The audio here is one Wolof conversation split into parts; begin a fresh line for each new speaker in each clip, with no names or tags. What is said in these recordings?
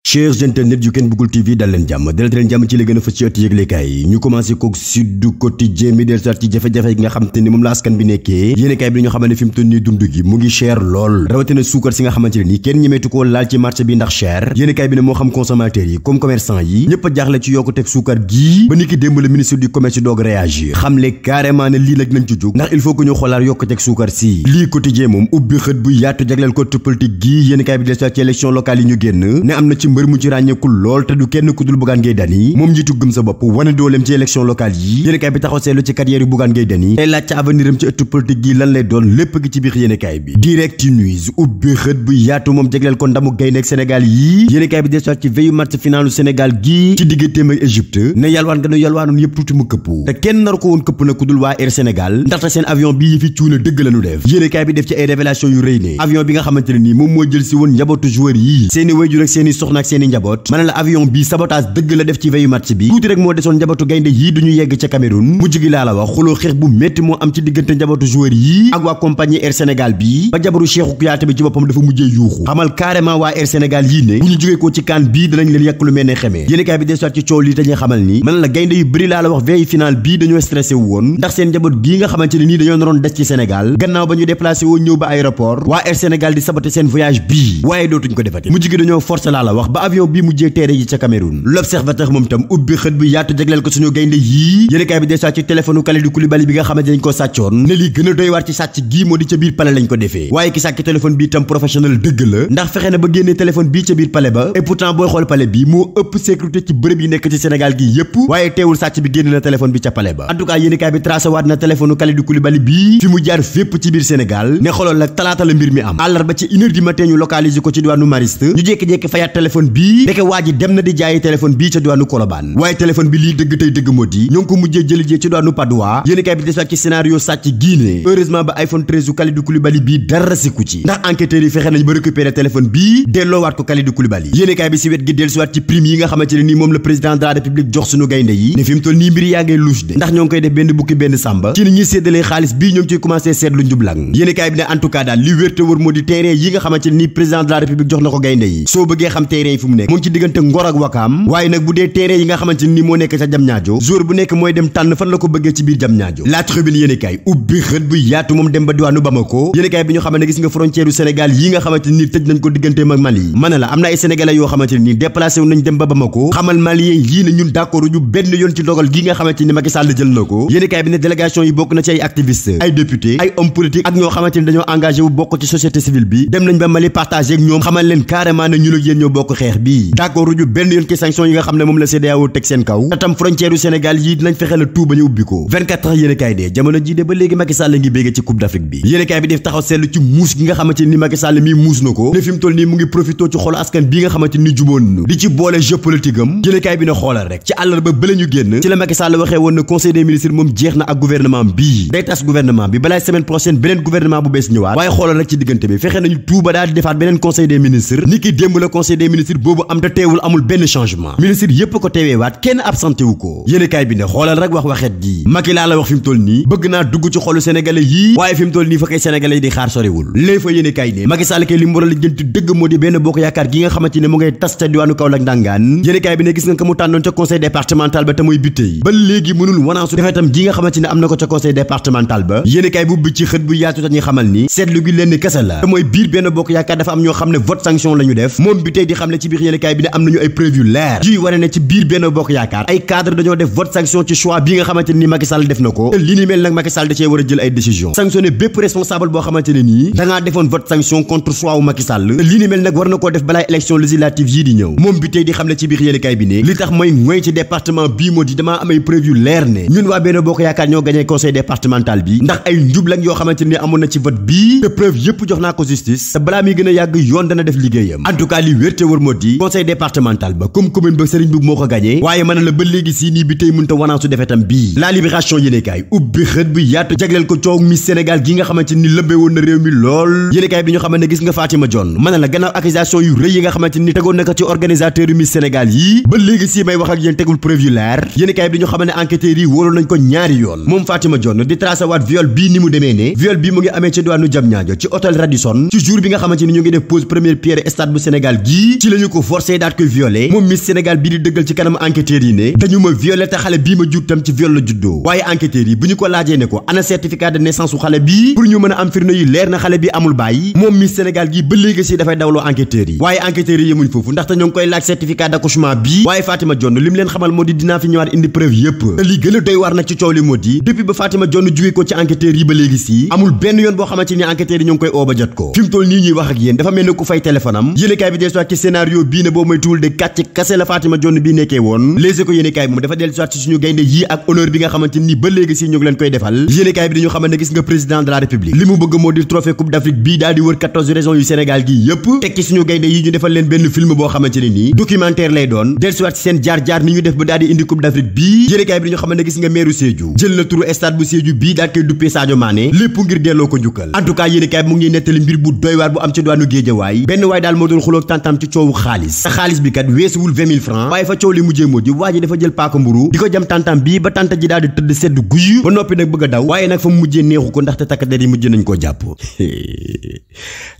chers internet yu Ken Bougoul TV dal leen jàmm ci li gën a fës ci ëtt yëglekaay yi ñu commencé ko Sud Quotidien mi del ci jafe-jafe yi nga xam te ni moom la askan bi nekkee yéenekaay bi ñu xamante ne fi mu toll nii dund gi mu ngi cher lool rawatina suukar si nga xamante ne nii kenn ñemeetu ko laal ci marché bi ndax cher yéenekaay bi ne moo xam consommateurs yi comme commerçant yi ñëpp a jaaxle ci yokku teg suukar gii ba ni ki démb le ministre du commerce doog réagir xamle carrément ne lii nag nañ ci jóg ndax il faut que ñu xoolaat yokku teg suukar si lii Quotidien moom ubbi xët bu yaatu jagleel ko politique gi yéenekaay bi del ci élection locale yi ñu génn ne am na ci mbër mu ci ràññeekul lool te du kenn ku dul Bougane Gueye Dany moom njiitu gëm sa bopp wane dooleem ci élection locale yi yéenekaay bi taxaw seetlu ci carrière yu Bougane Gueye Dany tey laaj ci avenir am ci ëttu politique gi lan lay doon lépp gi ci biir yéenekaay bi Direct News ubbi xët bu yaatu moom jagleel ko ndamu gaynde ak Sénégal yi yéenekaay bi desuwaat ci veillu match finalu Sénégal gi ci digganteem ak Égypte ne yalwaan nga nu yalwaanoon yëpp tuuti mu këpp te kenn naru ko woon këpp na ku dul waa Air Sénégal ndaxte seen avion bii yi fi cuuna dëgg lañu def yéenekaay bi def ci ay révélation yu rëy ne avion bi nga xamante ne nii moom moo jël si woon njabootu joueur yi seeni wayjur ak seeni soxna ak seeni njaboot mën la avion bi sabotage dëgg la def ci veillu match bi tuuti rek moo desoon njabootu gaynde yi duñu yegg ca Cameroun mujj gi laa la wax xuloo xeex bu métti moo am ci diggante njabootu joueur yi ak waa compagnie Air Sénégal bi ba jabaru Cheikhou Kouyaté bi ci boppam dafa mujjee yuuxu xamal carrément waa Air Sénégal yii ne bu ñu jógee ko ci kaan bii danañ leen yàq lu mel ne xemee yéenekaay bi desuwaat ci coow lii te ñu xamal ni mën la gaynde yu bëri laa la wax veille final bii dañoo stressé wu woon ndax seen njaboot gii nga xamante ne nii dañoo naroon des ci Sénégal gannaaw ba ñu déplacé woo ñëw ba aéroport waa Air Sénégal di saboté seen voyage bii waaye dootuñ ko defati mujj gi dañoo forcé laa la wax ba avion bii mujjee teere yi ca Cameroun L'Observateur moom tam ubbi xët bu yaatu jagleel ko suñu gaynde yii yéenekaay bi desuwaat ci téléphone Kalidou Koulibaly bi nga xamante dañ ko sàccoon ne li gën a doy waar ci sàcc gii moo di ca biir palais lañ ko defee waaye ki sàcc téléphone bi tam professionnel dëgg la ndax fexe na ba génnee téléphone bii ca biir palais ba et pourtant booy xool palais bi moo ëpp sécurité ci bërëb yi nekk ci Sénégal gi yépp waaye teewul sàcc bi génne na téléphone bi ca palais ba en tout cas yéenekaay bi tracé waat na téléphone Kalidou Koulibaly bii fi mu jaar fépp ci biir Sénégal ne xooloon nag talaata la mbir mi am àllarba ci 1h du matin ñu localiser ko ci diwaanu Mariste ñu jékki-jékki fayaat téléphone bii ndeke waa ji dem na di jaayi téléphone bii ca diwaanu Colobane waaye téléphone bi lii dëgg tey dëgg moo di ñoo ngi ko mujjee jëlijee ci diwaanu Padoua yéenekaay bi desuwaat ci scénario sàcc gii ne heureusement ba iPhone 13 u Kalidou Koulibaly bii dara siku ci ndax enquêteurs yi fexe nañ ba récupérer téléphone bii delloowaat ko Kalidou Koulibaly yéenekaay bi si wet gi dellusiwaat ci prime yi nga xamante ne nii moom la président de la République jox suñu gaynde yi ne fi mu toll nii mbiri yaa ngay louche de ndax ñoo ngi koy def benn bukki benn sàmba ci ni ñuy séddalee xaalis bii ñoo ngi ciy commencé seetlu njublang yéenekaay bi ne en tout cas daal li wér te wër moo di terrain yi nga xamante ne nii président de la République jox na ko gaynde yi soo bëggee xam terrain yi fu mu nekk mu ngi ci diggante Ngor ak Wakaam waaye nag bu dee terrain yi nga xamante ne nii moo nekk ca Diamniadio jour bu nekk mooy dem tànn fan la ko bëggee ci biir Diamniadio La Tribune yéenekaay ubbi xët bu yaatu moom dem ba diwaanu Bamako yéenekaay bi ñu xamante ne gis nga frontière u Sénégal yi nga xamante ni tëj nañ ko digganteem ak Mali mën na la am na ay sénégalais yoo xamante ne nii déplacé wu nañ dem ba Bamako xamal malien yii ne ñun d'accord ñu benn yoon ci dogal gi nga xamante ni Macky Sall jël na ko yéenekaay bi ne délégation yi bokk na ci ay activistes ay députés ay hommes politiques ak ñoo xamante ni dañoo engagé wu bokk ci société civile bi dem nañ ba Mali partagé ak ñoom xamal leen carrément ne ñun ak yéen ñoo bokk xeex bi d'accord ñu benn yoon ci sanction yi nga xam ne moom la CEDEAO teg seen kaw tam frontière u Sénégal yi dinañ fexe la tout ba ñu ubbi ko 24 heures yéenekaay de jamono ji de ba léegi Macky Sall ngi bégge ci Coupe d'Afrique bi yéenekaay bi def taxaw seetlu ci muus gi nga xamante ni Macky Sall mii muus na ko ne fi mu toll nii mu ngi profité ci xolu askan bi nga xamante ni juboon di ci boole jeu politique am yéenekaay bi ne xoolal rek ci àllarba ba ñu génn ci la Macky Sall waxee woon na conseil des ministres moom jeex na ak gouvernement bii day tas gouvernement bi balaay semaine prochaine beneen gouvernement bu bees ñëwaat waaye xoolal rek ci diggante bi fexe nañu tuuba daal di defaat beneen conseil des ministres ni ki démb la conseil des ministres boobu am te teewul amul benn changement ministre yépp ko teeweewaat kenn absenté wu ko yéenekaay bi ne xoolal rek waxeet ji Macky laa la wax fi mu toll nii bëgg naa dugg ci xolu sénégalais yii waaye fi mu toll nii fa kay sénégalais yi di xaar soriwul léegi fa yéenekaay ne Macky Sall kay li mu war a lijjanti dëgg moo di benn bokk yaakaar gi nga xamante ne mu ngay tas ca diwaanu Kaolack ndangaan yéenekaay bi ne gis nga ko mu tànnoon ca conseil départemental ba te muy bittey ba léegi mënul wanaasu defetam gi nga xamante ne am na ko ca conseil départemental ba yéenekaay bu ubbi ci xët bu yaatu te ñuy xamal ni seetlu gi leen kese la te mooy biir benn bokk yaakaar dafa am ñoo xam ne vote sanction la ñu def moom bi tey di xam ne ci biir yéenekaay bi ne am nañu ay preuve yu leer juy wane ne ci biir benn bokk yaakaar ay cadre dañoo def vote sanction ci choix bi nga xamante ne ni Macky Sall def na ko te li ni mel nag Macky Sall da cee war a jël ay décision sanctionné bépp responsable boo xamante ne nii dangaa defoon vote sanction contre choix wu Macky Sall te li ni mel nag war na koo def balaay élection législative yii di ñëw moom bi tey di xam ne ci biir yéenekaay bi ne li tax mooy mooy ci département bii moo di damaa am ay preuve yu leer ne ñun waa benn bokk yaakaar ñoo gagné conseil départemental bi ndax ay njublang yoo xamante ne amoon na ci vote bii te preuve yépp jox naa ko justice te balaa muy gën a yàgg yoon dana def liggéeyam en tout cas li wér te wër moo di conseil départemental ba comme commune ba Serigne Boub moo ko gagné waaye mën na la ba léegi si nii bi tey mënta wanaasu defetam bii la libération yéenekaay ubbi xët bu yaatu jagleel ko coow Miss Sénégal gi nga xamante ni lëmbee woon na réew mi lool yéenekaay bi ñu xamante ne gis nga Fatima Dione mën na la gannaaw accusation yu rëy yi nga xamante ni tegoon na ko ci organisateur yu Miss Sénégal yi ba léegi si may wax ak yéen tegul preuve yu leer yéenekaay bi ñu xamante ne enquêteurs yi wóoloon nañ ko ñaari yoon moom Fatima Dione di tracé waat viol bii ni mu demee ne viol bii mu ngi amee ci diwaanu Diamniadio ci hôtel Radisson ci jour bi nga xamante ni ñu ngi def pose première pierre stade bu Sénégal gii ci la lañu ko forcé daat koy violé moom Miss Sénégal bii di dëggal ci kanam enquêteurs yi ne dañu ma violé te xale bii ma jur tam ci viol la juddoo. waaye enquêteurs yi bu ñu ko laajee ne ko ana certificat de naissance su xale bii pour ñu mën a am firnde yu leer na xale bi amul bàyyi moom Miss Sénégal gi ba léegi si dafay dawloo enquêteurs yi. waaye enquêteurs yi yemuñ foofu ndaxte ñoo ngi koy laaj certificat d'accouchement bii waaye Fatima Dione li mu leen xamal moo di dinaa fi ñëwaat indi preuve yépp te li gën a doy war nag ci coow li moo di depuis ba Fatima Dione jóge ko ci enquêteurs yi ba léegi si amul benn yoon boo xamante ni enquêteurs yi ñoo ngi koy oo ba jot ko fi mu toll nii ñuy wax ak yéen dafa mel ne ku fay téléphone am yéenekaay bi dellusiwaat ci scénario bii ne boo moytuwul de kàcc kase la Fatima Dione bii nekkee woon léegi ko yéenekaay bi moom dafa dellusiwaat ci suñu gaynde yi ak honneur bi nga xamante ni ba léegi si ñu ngi leen koy defal yéenekaay bi dañu xamante ne gis nga président de la république li mu bëgg moo di trophée coupe d'Afrique bii daal di wër 14 régions yu Sénégal gi yépp tekki suñu gaynde yi ñu defal leen benn film boo xamante ne nii documentaire lay doon dellusiwaat ci seen jaar-jaar ni ñu def ba daal di indi coupe d'Afrique bii yéenekaay bi dañu xamante ne gis nga meeru Sédhiou jël na turu stade bu Sédhiou bii daal koy duppee Sadio Mané lépp ngir delloo ko njukkal en tout cas yéenekaay bi mu ngi nettali mbir bu doy waar bu am ci douane Guédiawaye benn waay daal moo doon xuloog tantam ci coowu xaalis te xaalis bi kat weesuwul 20 000 francs waaye fa coow li mujjee moo di waa ji dafa jël paaka mburu di ko jam tantam bii ba tanta ji daal di tëdd sedd guyu ba noppi nag bëgg a daw waaye nag fa mu mujjee neexu ko ndaxte takk der yi mujj nañ koo jàpp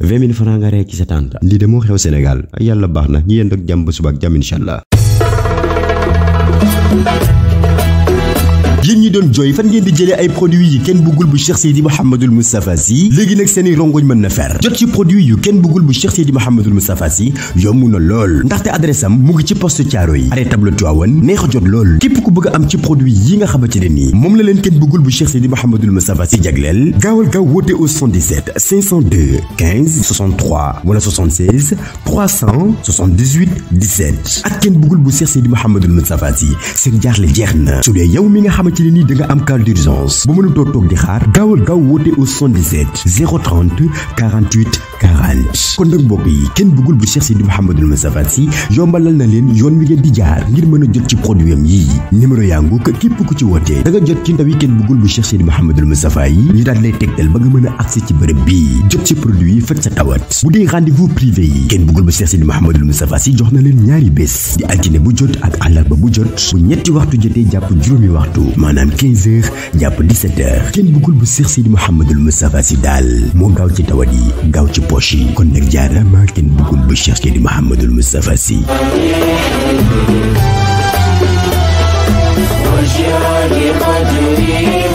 20 000 francs nga rey ci sa tanta lii de moo xew Sénégal yàlla baax na ñi yéen ak jàmm ba suba ak jàmm inshallah. yéen ñi doon jooy fan ngeen di jëlee ay produits yi kenn bëggul bu Cheikh Seydi Mouhamadoul Moustapha Sy léegi nag seeni rongoñ mën na fer jot ci produit yu kenn bëggul bu Cheikh Seydi Mouhamadoul Moustapha Sy yomb na lool ndaxte adresse am mu ngi ci poste Thiaroye arrêt table Tivaouane neex a jot lool képp ku bëgg a am ci produit yi nga xamante ne nii moom la leen kenn bëggul bu Cheikh Seydi Mouhamadoul Moustapha Sy jagleel gaawal gaaw woote au 77 502 15 63 wala 76 378 17 ak kenn bëggul bu Cheikh Seydi Mouhamadoul Moustapha Sy seen jaaxle jeex na su dee yow mi nga xamante ne nii da nga am cas d'urgence bu mënutoo toog di xaar gaawal gaaw woote au 77 030 48 40 kon nag mbokk yi kenn bëggul bu Cheikh Seydi Mouhamadoul Moustapha Sy yombalal na leen yoon wi ngeen di jaar ngir mën a jot ci produit am yii numéro yaa ngu ko képp ku ci wootee da nga jot ci ndaw yi kenn bëggul bu Cheikh Seydi Mouhamadoul Moustapha yi ñu daal lay tegtal ba nga mën a accès ci bërëb bii jot ci produit yi faj sa tawat bu dee rendez-vous privé yi kenn bëggul bu Cheikh Seydi Mouhamadoul Moustapha Sy jox na leen ñaari bés di altine bu jot ak àllarba bu jot bu ñetti waxtu jotee jàpp juróomi waxtu maanaam 15h jàpp 17h kenn bëggul bu Cheikh Seydi Mouhamadoul Moustapha Sy daal moo gaaw ci tawat yi gaaw ci poche yi kon nag jaarama kenn bëggul bu Cheikh Seydi Mouhamadoul Moustapha Sy. وجعل قدري